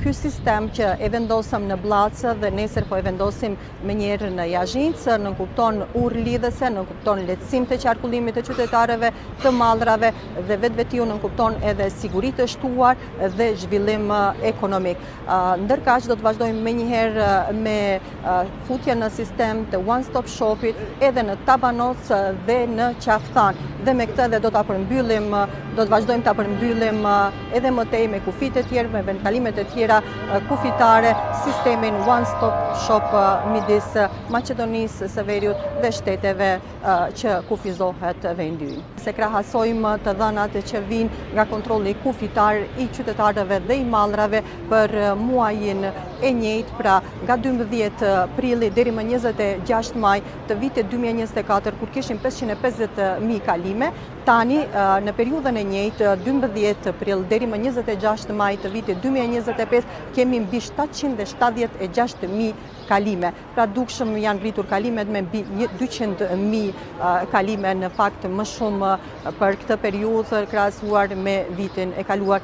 Ky sistem që e vendosëm në Bllacë dhe nesër po e vendosim menjëherë në Jazhincë, nënkupton urë lidhëse, nënkupton lehtësim të qarkullimit të qytetarëve, të mallrave dhe vetvetiu nënkupton edhe siguri të shtuar dhe zhvillim ekonomik. Ndërkaq do të vazhdojmë menjëherë me futjen në sistem të One Stop Shopit edhe në Tabanoc dhe në Qafë Thanë. Dhe me këtë dhe do ta përmbyllim, do të vazhdojmë ta përmbyllim edhe më tej me kufijtë e tjerë, me vendkalimet e tjera kufitare, sistemin One Stop Shop midis Maqedonisë së Veriut dhe shteteve që kufizohet vendi ynë. Se krahasojmë të dhënat që vijnë nga kontrolli kufitar i qytetarëve dhe i mallrave për muajin e njëjtë, pra nga 12 prilli deri më 26 maj të vitit 2024, kur kishim 550.000 kalime, tani në periudhën e njëjtë 12 prill deri më 26 maj të vitit 2025 kemi mbi 776.000 kalime. Pra dukshëm janë rritur kalimet me mbi 200.000 kalime në fakt më shumë për këtë periudhë krahasuar me vitin e kaluar.